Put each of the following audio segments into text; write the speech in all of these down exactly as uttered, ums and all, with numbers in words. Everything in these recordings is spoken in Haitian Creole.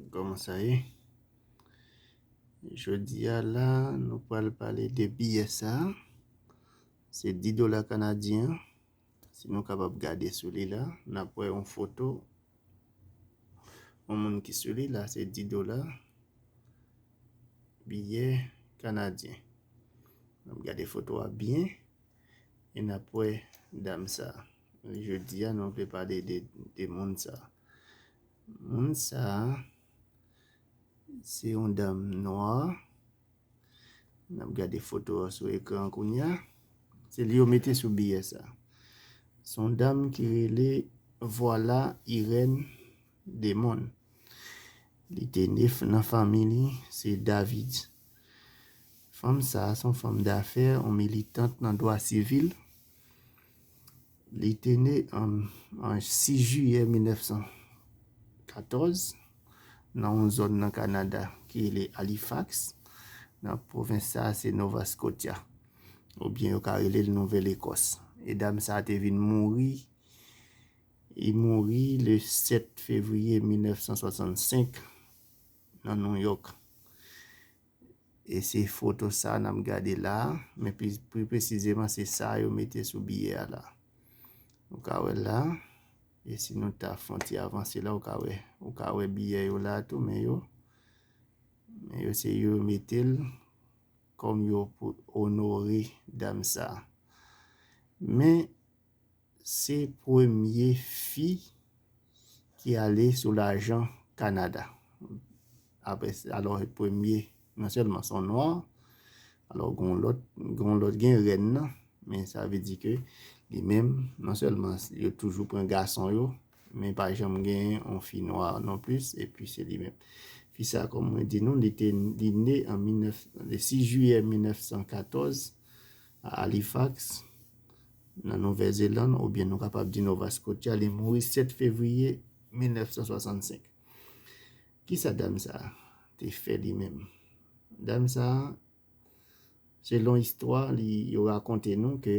Kòman sa ye? Jodi a la, nou pral pale de biyè sa. Se dis dola kanadyen. Si nou kapab gade sou li la, n ap wè yon foto yon moun ki sou li la, se dis dola, biyè kanadyen. N ap gade foto a byen e n ap wè dam sa. Jodi a, nou vle pale de, de moun sa. Moun sa, se yon dam nwa. N ap gade foto a sou ekran kounye a. Se li yo mete sou biyè sa. Se yon dam ki rele Voilà Irène Demon. Li te ne nan fanmi li, se David. Fanm sa, se yon fanm dafè, yon militant nan dwa sivil. Li te ne an, an sis jiyè mil nèf san katòz nan yon zòn nan Kanada ki rele Halifax. Nan pwovens sa, se Nova Scotia, oubyen yo ka rele l Nouvèl Ekòs. E dam sa te vin mouri, li mouri le sèt fevriye mil nèf san swasannsenk nan New York. E se foto sa n ap gade la, men pi, pi presizeman se sa yo mete sou biyè a la. Ou ka wè la, e si nou ta fè yon ti avanse la, ou ka wè, ou ka wè biyè yo la tou, men yo, men yo se yo mete l kòm yo pou onore dam sa. Men se premye fi ki ale sou lajan Kanada. Apre, alò, premye, non sèlman se yon nwa, alò, gen yon lòt, gen yon lòt, gen rèn nan, men sa vle di ke li menm, non sèlman yo toujou pran gason yo, men pa janm gen yon fi nwa non plis, epi se li menm. Fi sa, kòm mwen di nou, li te, li ne an mil nèf, le sis jiyè mil nèf san katòz a Halifax, nan Nouvèl Zelann, oubyen nou kapab di Nova Scotia, li mouri sèt fevriye mil nèf san swasannsenk. Kisa dam sa te fè li menm? Dam sa, selon istwa li, yo rakonte nou ke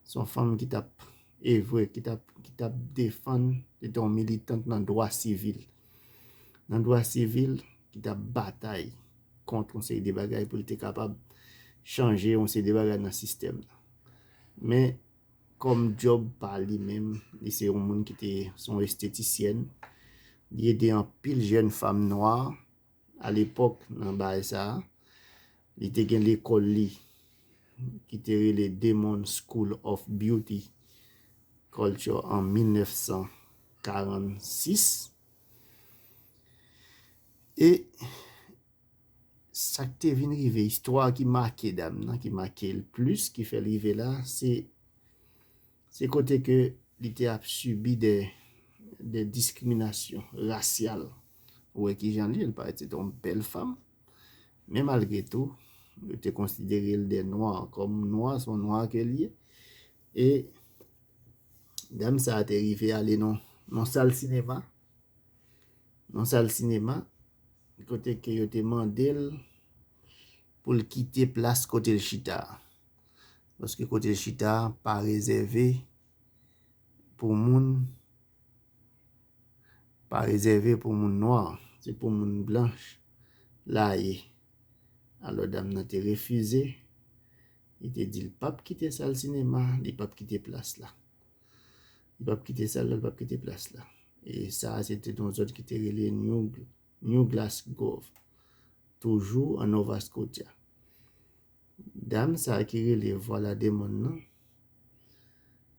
se yon fanm ki t ap evre, ki t ap, ki t ap defann, li te yon militant nan dwa sivil. Nan dwa sivil, ki t ap batay kont yon seri de bagay pou li te kapab chanje yon seri de bagay nan sistèm nan. Men, kòm djòb pa li menm, li se yon moun ki te, se yon estetisyèn. Li ede anpil jèn fanm nwa a lepòk nan bagay sa a. Li te gen lekòl li ki te rele Demon School of Beauty Culture an mil nèf san karannsis. E sa k te vin rive, istwa ki make dam nan, ki make l plis, ki fè l rive la, se, se kote ke li te ap sibi de, de diskriminasyon rasyal. Ou wè ki jan li ye, li parèt se te yon bèl fanm. Men malgre tou, yo te konsidere l de nwa, kòm nwa, se yon nwa ke l ye. E dam sa a te rive ale nan, nan sal sinema, nan sal sinema, kote ke yo te mande l pou l kite plas kote l chita a. Paske kote l chita a pa rezève pou moun, pa rezève pou moun nwa, se pou moun blanch la ye. Alò, dam nan te refize, li te di l p ap kite sal sinema, li p ap kite plas la. Li p ap kite sal la, li p ap kite plas la. E sa a, se te yon zòn ki te rele New, New Glasgow, toujou an Nova Scotia. Dam sa a ki rele Voilà Demon nan,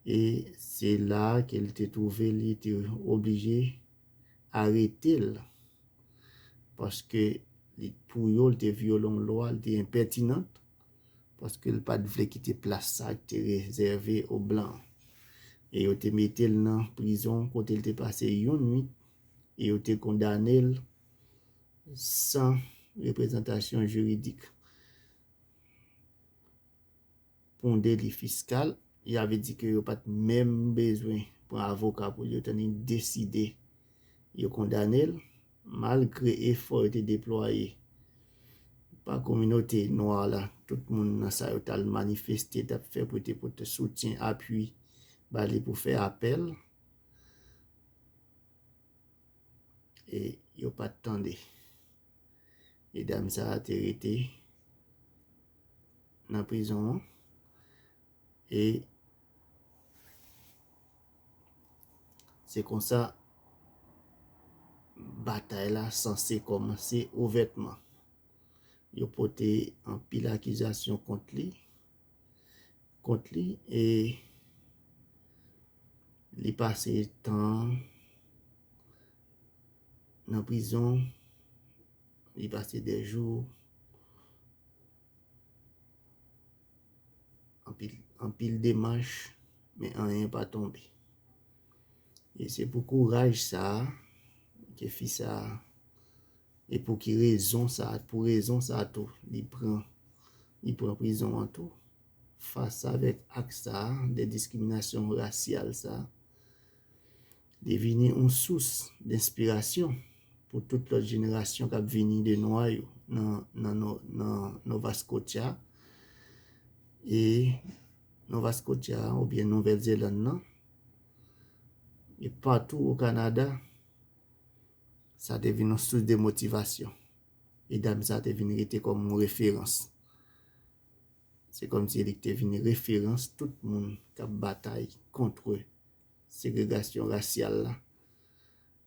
e se la ke l te twouve li te oblije arete l, paske li, pou yo, li te vyole yon lwa, li te enpètinant, paske l pa t vle kite plas sa ki te rezève o blan. E yo te mete l nan prizon kote l te pase yon nwit, e yo te kondane l san reprezantasyon jiridik pou yon deli fiskal. Sa vle di ke yo pa t menm bezwen pran avoka pou yo, tann li deside yo kondane l, malgre efò yo te deplwaye pa kominote nwa la, tout moun nan sa yo t al manifeste, t ap fè pou te pote soutyen, apui ba li pou fè apèl. e yo pa t tande. E dam sa a te rete nan prizon an. E se konsa batay la sanse kòmanse ouvètman. Yo pote anpil akizasyon kont li, kont li, e li pase tan nan prizon, li pase de jou, anpil, anpil demach, men anyen pa tonbe. E se pou kouraj sa a ke fi sa a, e pou ki rezon sa a, pou rezon sa a tou, li pran, li pran prizon an tou. Fas avèk ak sa a, de diskriminasyon rasyal sa a, li vini yon sous denspirasyon pou tout lòt jenerasyon k ap vini de nwa yo nan, nan, nan, nan Nova Scotia. E Nova Scotia oubyen Nouvèl Zelann nan, e patou o Kanada, sa te vin yon sous de motivasyon. E dam sa te vin rete kòm yon referans. Se kòmsi li te vin referans tout moun k ap batay kont segregasyon rasyal la.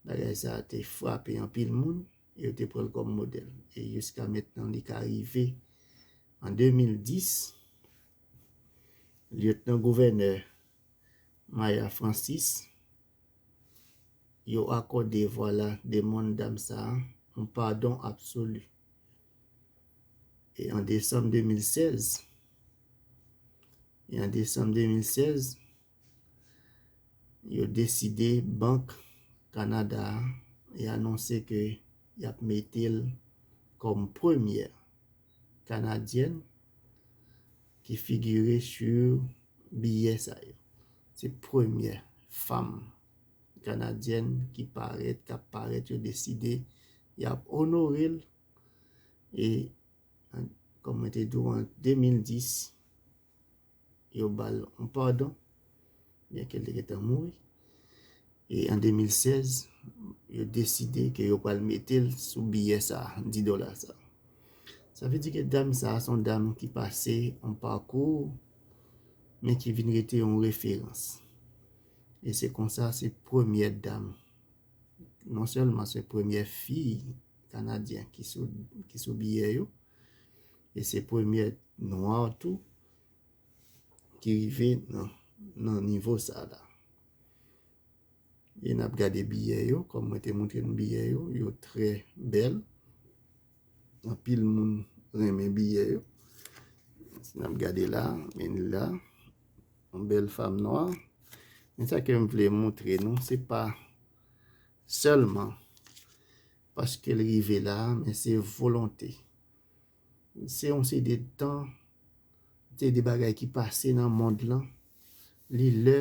Bagay sa a te frape anpil moun, e yo te pran l kòm modèl. E jiska mentnan, li ka rive an de mil dis, lyetnan gouvènè Maya Francis, yo akòde, vwala, demann dam sa a yon padon absoli. E an desanm de mil sèz, e an desanm de mil sèz, yo deside Bank Kanada a e anonse ke y ap mete l kòm premyè Kanadyèn ki figire sou biyè sa yo. Se premyè fanm kanadyèn ki parèt, k ap parèt, yo deside y ap onore l. E, an, kòm mwen te di w, an de mil dis, yo ba l yon padon, byenke l te gentan mouri. E an de mil sèz, yo deside ke yo pral mete l sou biyè sa, dis dola sa. Sa vle di ke dam sa, se yon dam ki pase yon pakou, men ki vin rete yon referans. E se konsa, se premyè dam, non sèlman se premyè fi kanadyen ki sou, ki sou biyè yo, e se premyè nwa tou ki rive nan, nan nivo sa la. E n ap gade biyè yo, kòm mwen te montre nou biyè yo, yo trè bèl. Anpil moun renmen biyè yo. Si n ap gade la, men la, yon bèl fanm nwa. Men sa ke m vle montre nou, se pa sèlman paske l rive la, men se volonte. Se yon seri de tan, se de bagay ki pase nan mond lan. Li lè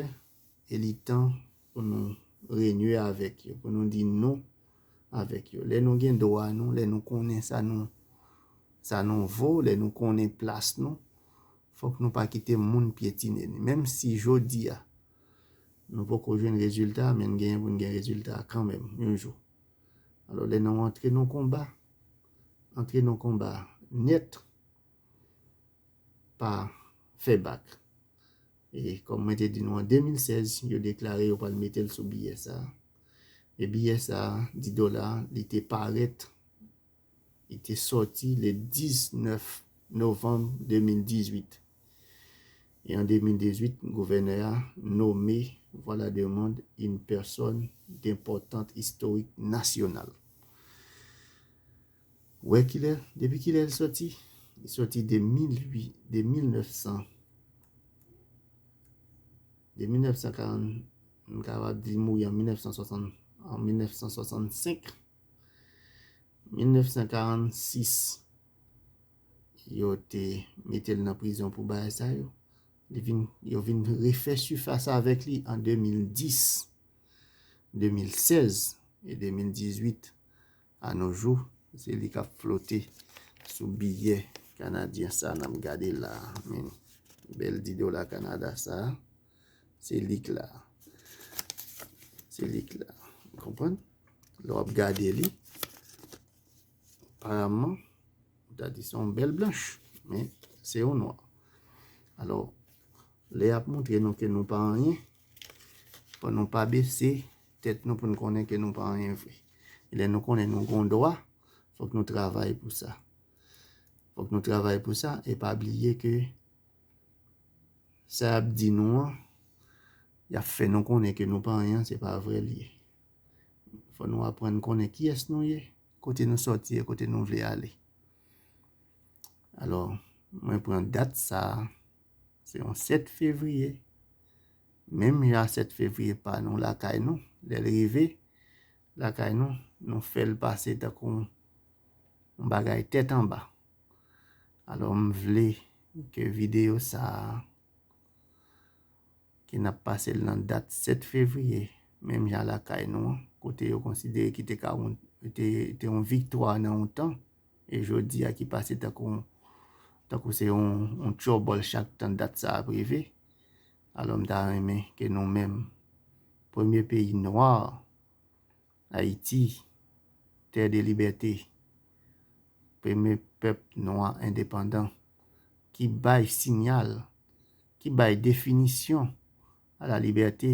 e li tan pou nou renye avèk yo, pou nou di non avèk yo. Lè nou gen dwa nou, lè nou konnen sa nou, sa nou vo, lè nou konnen plas nou, fòk nou pa kite moun pyetine nou. Menm si jodi a, nou poko jwenn rezilta, men n genyen pou n gen rezilta kanmenm, yon jou. Alò, lè nou antre nan konba, antre nan konba nèt, pa fè bak. E kòm mwen te di nou, an de mil sèz, yo deklare yo pral mete l sou biyè sa. E biyè sa, dis dola, li te parèt, li te sòti le diznèf novanm de mil dizuit. E an de mil dizuit, gouvènè a nome, voilà de monde, une personne d'importance historique nationale. Wè kilè, depi kilè l sòti? Li sòti de mil uit, de mil nèf san, de mil nèf san karant, m kapab di mouri an mil nèf san swasant, an mil nèf san swasannsenk. Mil nèf san karannsis, yo te mete l nan prizon pou bagay sa yo. Li vin, yo vin refè sifas avèk li an de mil dis, de mil sèz e de mil dizuit. A nos jours, se li k ap flote sou biyè kanadyen sa n ap gade la. Men, bèl dis dola Kanada sa, se li k la. Se li k la. Ou konprann? Lè w ap gade li, aparamman, ou ta di se yon bèl blanch, men se yon nwa. Alò, lè y ap montre nou ke nou pa anyen, fò nou pa bese tèt nou pou n konnen ke nou pa anyen vre. E lè nou konnen nou gen dwa, fòk nou travay pou sa. Fòk nou travay pou sa e pa bliye ke sa y ap di nou an, y ap fè nou konnen ke nou pa anyen, se pa vre l ye. Fò nou aprann konnen kiyès nou ye, kote nou sòti e kote nou vle ale. Alò, mwen pran dat sa a, se yon sèt fevriye. Menm jan sèt fevriye pa nou lakay nou, lè l rive lakay nou, nou fè l pase tankou yon bagay tèt anba. Alò, m vle ke videyo sa a, ke n ap pase l nan dat sèt fevriye, menm jan lakay nou an, kote yo konsidere ki te ka yon, te, te yon viktwa nan yon tan, e jodi a ki pase tankou, tankou se yon, yon tchòbòl chak tan dat sa ap rive. Alò, m ta renmen ke nou menm, premye peyi nwa, Ayiti, tè de libète, premye pèp nwa endepandan, ki bay siyal, ki bay definisyon a la libète,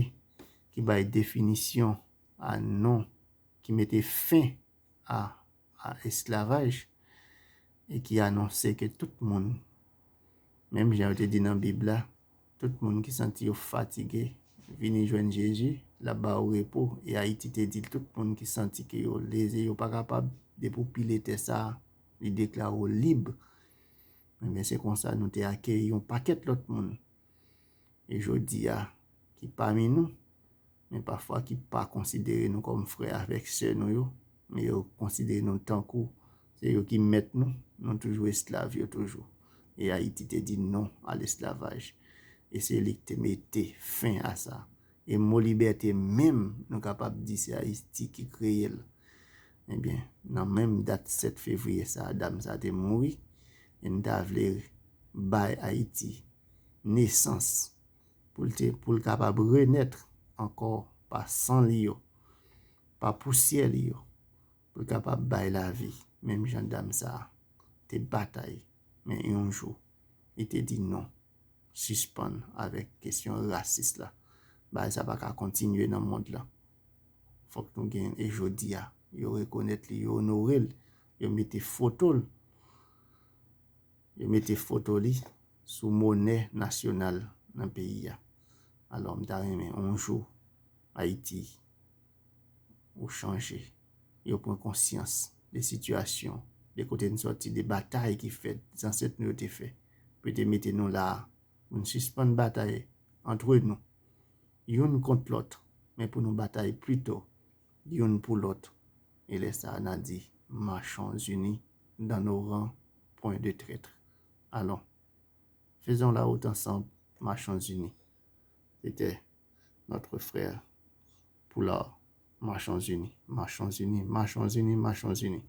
ki bay definisyon a non, ki mete fen a, a esklavaj, e ki anonse ke tout moun, menm jan yo te di nan Bib la, tout moun ki santi yo fatige, vini jwenn Jezi, l ap ba yo repo. E Ayiti te di tout moun ki santi ke yo leze, yo pa kapab, depi w pile tè sa a, li deklare w lib. Ebyen, se konsa nou te akeyi yon pakèt lòt moun. E jodi a, ki pami nou, men pafwa ki pa konsidere nou kòm frè avèk sè nou yo, men yo konsidere nou tankou se yo ki mèt nou, nou toujou esklav yo toujou. E Ayiti te di non a lesklavaj. E se li ki te mete fen a sa. E mo libète menm, nou kapab di se Ayiti ki kreye l. Ebyen, nan menm dat sèt fevriye sa a, dam sa a te mouri. E n ta vle bay Ayiti nesans pou l te, pou l kapab renèt ankò pa san li yo, pa pousyè li yo, pou l kapab bay lavi, menm jan dam sa a te batay, men yon jou, li te di non, sispann avèk kesyon rasis la. Bagay sa pa ka kontinye nan mond lan. Fòk nou gen, e jodi a, yo rekonèt li, yo onore l, yo mete foto l, yo mete foto li sou monè nasyonal nan peyi a. Alò, m ta renmen yon jou, Ayiti, ou chanje, yo pran konsyans de sitiyasyon, de kote n sòti, de batay ki fèt, zansèt nou yo te fè, pou yo te mete nou la a, pou n sispann batay antre nou, youn kont lòt, men pou nou batay pito, youn pou lòt. E lè sa a, n a di, marchons unis dans nos rangs, point de traîtres. Allons, faisons la route ensemble, marchons unis. C'était notre frère Poulard. Marchons unis, marchons unis, marchons unis, marchons unis.